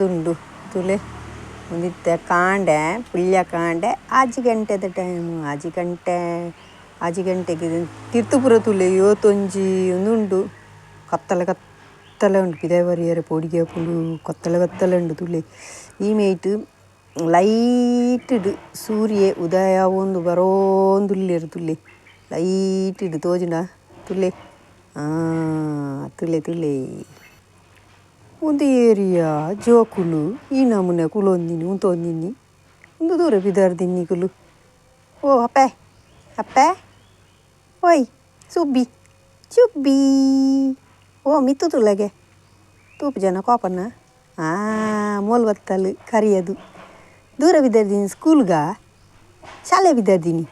ಉಂಡು ತೂಲೆ ಉಂದಿತ್ತೆ ಕಾಂಡೆ ಪುಲ್ಯ ಕಾಂಡೆ 6 ಗಂಟೆದ ಟೈಮ್ 6 ಗಂಟೆ 6 ಗಂಟೆಗ್ ತಿರ್ತ್ ಪೂರ ತೂಲೆ ಏತೊಂಜಿ ಉಂದುಂಡು ಕತ್ತಲೆ ಕತ್ತಲೆ ಉಂಡು ಪಿದಾಯ್ ಬರಿಯೆರೆ ಪೋಡಿಗೆ ಆಪುಂಡು ಕತ್ತಲೆ ಕತ್ತಲೆ ಉಂಡು ತೂಲೆ ಈ ಮೈಟ್ ಲೈಟ್ ಡ್ ಸೂರ್ಯೆ ಉದಯ ಆವೊಂದು ಬರೋಂದುಲ್ಲೆರ್ ತೂಲೆ ಲೈಟ್ ಡ್ ತೋಜುಂಡ ತೂಲೆ ತೂಲೆ ತೂಲೆ. ಉಂದು ಏರಿಯ ಜೋಕುಲು ಈ ನಮೂನೆ ಕುಲೊಂದಿನಿ ಉಂತೊಂದಿನಿ ಉಂದು ದೂರ ಪಿದಾಡ್ದಿನಿ ನಿಕುಲು. ಓ ಅಪ್ಪೆ ಅಪ್ಪೆ ಓಯ್ ಸುಬ್ಬಿ ಸುಬ್ಬಿ ಓ ಮಿತ್ತು ತೂಲಗೆ ತೂಪುಜನ ಕೋಪನ ಮೋಲು ಬತ್ತಲ್ ಕರಿಯದು ದೂರ ಪಿದಾಡ್ದಿನಿ ಸ್ಕೂಲ್ಗಾ ಶಾಲೆ ಪಿದಾಡ್ದಿನಿ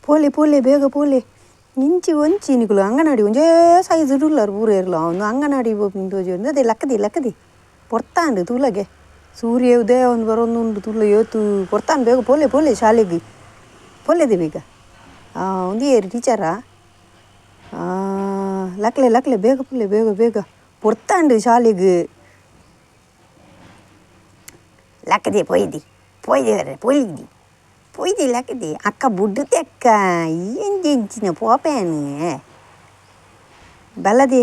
ಪೋಲೆ ಪೋಲೆ ಬೇಗ ಪೋಲೆ ಇಂಚಿ ಒಂಚಿ ನಿಕುಲು ಅಂಗನವಾಡಿ ಒಂಜೇ ಸೈಜ್ ಡ್ ಉಲ್ಲರ್ ಪೂರೆರ್ಲ ಉಂದು ಅಂಗನವಾಡಿ ಪೋಪಿನ ತೋಜೊಂದು ಅದೇ ಲಕ್ಕದಿ ಲಕ್ಕದಿ ಪೊರ್ತಾಂಡ್ ತೂಲಗೆ ಸೂರ್ಯ ಉದಯ ಆವೊಂದು ಬರೊಂದುಂಡು ತೂಲೆ ಏತ್ ಪೊರ್ತಾಂಡ್ ಬೇಗ ಪೋಲೆ ಪೋಲೆ ಶಾಲೆಗ್ ಪೋಲೆದೆ ಬೇಗ ಉಂದು ಏರ್ ಟೀಚರಾ ಲಕ್ಲೆ ಲಕ್ಲೆ ಬೇಗ ಪೋಲೆ ಬೇಗ ಬೇಗ ಪೊರ್ತಾಂಡ್ ಶಾಲೆಗ್ ಲಕ್ಕದೆ ಪೋಯಿದಿ ಪೋಯಿದೆ ಪೋಯಿದಿ ಪೋಯಿದಿ ಲಕ್ಕದಿ ಅಕ್ಕ ಬುಡ್ಡುತೆ ಅಕ್ಕ ಎಂಚೆಂಚಿನ ಪೋಪೆನ್ ಬಲ್ಲದೆ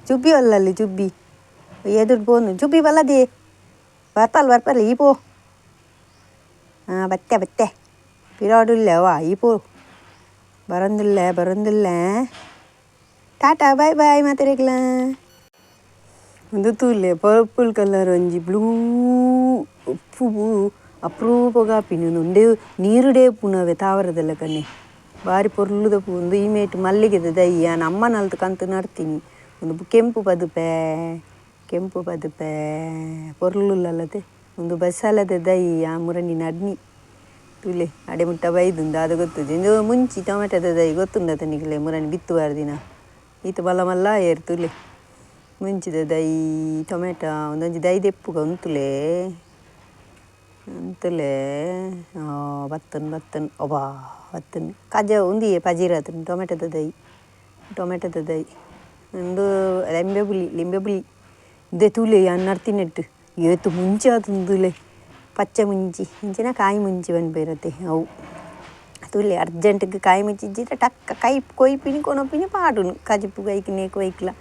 ಚುಬ್ಬಿ ಅಲ್ಲಲ್ಲಿ ಚುಬ್ಬಿ ಎದುರು ಪೋನು ಚುಬ್ಬಿ ಬಲ್ಲದೆ ಬರ್ಪಲ್ ಬರ್ಪಲ್ ಈ ಪೋ ಬತ್ತೆ ಬತ್ತೆ ಪಿರಾಡುಲ್ಲೆ ವಾ ಈ ಪೋ ಬರಂದಿಲ್ಲ ಬರಂದಿಲ್ಲ ಟಾಟಾ ಬಾಯ್ ಬಾಯ್ ಮಾತೆರೆಗ್ಲ. ಉಂದು ತೂಲೆ ಪರ್ಪಲ್ ಕಲರ್ ಒಂಜಿ ಬ್ಲೂ ಪೂ ಅಪ್ರೂಪಗ್ ಆಪಿನಿ ಉಂದು ಉಂಡೆ ನೀರುಡೇ ಪುನವೆ ತಾವರೆದ ಲೆಕನೆ ಬಾರಿ ಪೊರ್ಲುದ ಪೂ ಉಂದು ಈ ಮೈಟ್ ಮಲ್ಲಿಗೆದ ದೈ ಯಾನ್ ಅಮ್ಮನಲ್ತ್ ಕಂತ್ ನಡ್ತಿನಿ ಉಂದು ಕೆಂಪು ಪದುಪೆ ಕೆಂಪು ಪದುಪೆ ಪೊರ್ಲುಲ್ಲಲತೆ ಉಂದು ಬಸಲೆದ ದೈ ಆ ಮುರಣಿ ನಡ್ನಿ ತೂಲೆ ಅಡೆ ಮುಟ್ಟ ಬೈದುಂಡು ದಾದ ಗೊತ್ತುಜಿ ಉಂದು ಮುಂಚಿ ಟೊಮೆಟೊದ ದೈ ಗೊತ್ತುಂಡತ ನಿಕಲೆ ಮುರಣಿ ಬಿತ್ತ್ ಪಾಡ್ದಿನ ಈತ್ ಮಲ್ಲ ಮಲ್ಲ ಆಯೆರ್ ತೂಲೆ ಮುಂಚಿದ ದೈ ಟೊಮೆಟೊ ಉಂದೊಂಜಿ ದೈ ದೆಪ್ಪುಗ ಉಂತುಲೆ ಉಂತುಲೆ ಬತ್ತನ್ ಬತ್ತನ್ ಒಬಾ ಬತ್ತನ್ ಕಜ ಉಂದಿಯೆ ಪಜಿರಾತುಂಡು ಟೊಮೆಟೊದ ದೈ ಟೊಮೆಟೊದ ದೈ ಉಂದು ಲಿಂಬೆ ಪುಲಿ ಲಿಂಬೆ ಪುಲಿ ಇಂದೆ ತೂಲೆ ಯಾನ್ ನಡ್ತಿನೆಟ್ ಏತ್ ಮುಂಚಿ ಆತುಂಡು ತೂಲೆ ಪಚ್ಚೆ ಮುಂಚಿ ಇಂಚಿನ ಕಾಯಿ ಮುಂಚಿ ಪನ್ಪೆರತೆ ಅವು ತೂಲೆ ಅರ್ಜೆಂಟ್ ಗ್ ಕಾಯಿ ಮುಂಚಿ ಇಜ್ಜಿಡ ಟಕ್ಕ ಕೈ ಕೊಯ್ಪಿನಿ ಕೊನೊಪಿನಿ ಪಾಡುನು ಕಜಿಪುಗು ಐಕ್ ನೇಕ್ ಐಕ್ಲ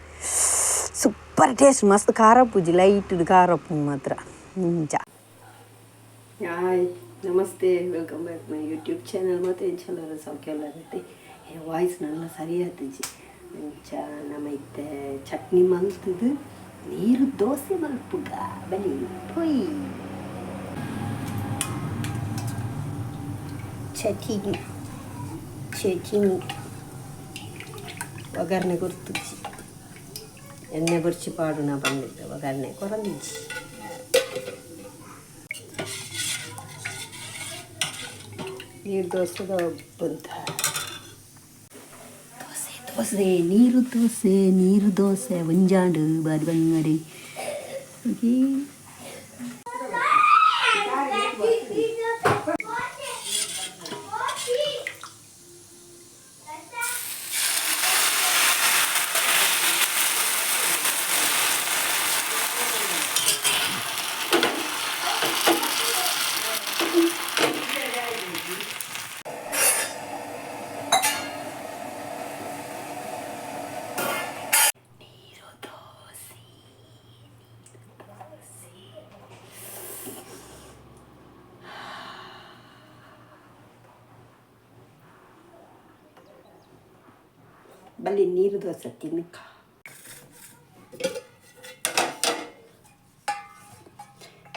ಸೂಪರ್ ಟೇಸ್ಟ್ ಮಸ್ತ್ ಖಾರ ಇಪ್ಪುಜಿ ಲೈಟ್ ಡ್ ಖಾರ ಉಪ್ಪುಂಡು ಮಾತ್ರ ಇಂಚ. Hi namaste welcome back my YouTube channel ಮಾತ ಎಂಚ ಸೌಖ್ಯ ಉಲ್ಲರತೆ ವಾಯ್ಸ್ ನನ್ನ ಸರಿಯಾತುಜಿ ಅಂಚ ನಮ ಇತ್ತೆ ಚಟ್ನಿ ಮಲ್ತುದು ನೀರು ದೋಸೆ ಮಲ್ಪುಗ ಬಲಿ ಪೋಯಿ. ಚಟ್ನಿ ಚಟ್ನಿ ಒಗ್ಗರಣೆ ಕೊರ್ತುಜಿ ಎಣ್ಣೆ ಬೊರ್ಚಿ ಪಾಡುನ ಪಂಡಿದ್ದೆ ಒಗ್ಗರಣೆ ಕೊರಂದಿಜ್ಜಿ. ನೀರು ದೋಸೆದ ಬಂತ ದೋಸೆ ದೋಸೆ ನೀರು ದೋಸೆ ನೀರು ದೋಸೆ ಒಂಜಾಂಡು ಬಾರಿ ಬಂಗಡಿ. ಓಕೆ ಬಲ್ಲಿ ನೀರು ದೋಸೆ ತಿನ್ಕ.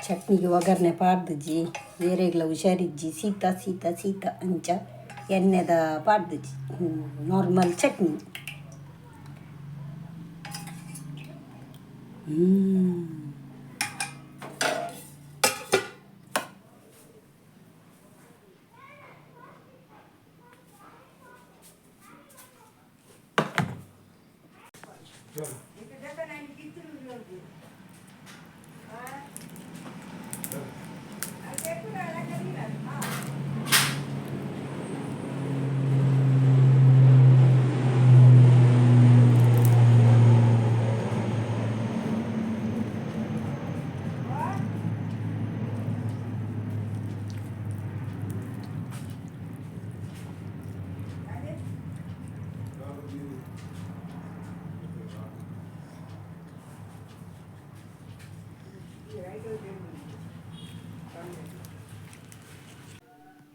ಚಟ್ನಿಗೆ ಒಗ್ಗರಣೆ ಪಾಡ್ದುಜಿ ಬೇರೆಗ್ಲ ಹುಷಾರಿಜ್ಜಿ ಶೀತ ಶೀತ ಶೀತ ಅಂಚ ಎಣ್ಣೆದ ಪಾಡ್ದುಜಿ ನಾರ್ಮಲ್ ಚಟ್ನಿ.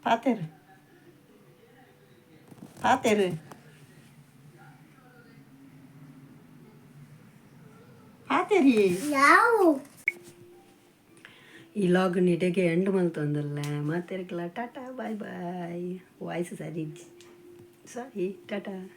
ಪಾತೆರ್ ಪಾತೆರ್ ಪಾತೆರಿ. ಈ ವ್ಲಾಗ್ ಇಡೆಗೆ ಎಂಡ್ ಮಲ್ತೊಂದುಲ್ಲೆ. ಮಾತೆರ್ಗ್ಲ ಟಾಟಾ, ಬಾಯ್ ಬಾಯ್. ವಾಯ್ಸ್ ಸರಿ, ಸಾರಿ, ಟಾಟಾ.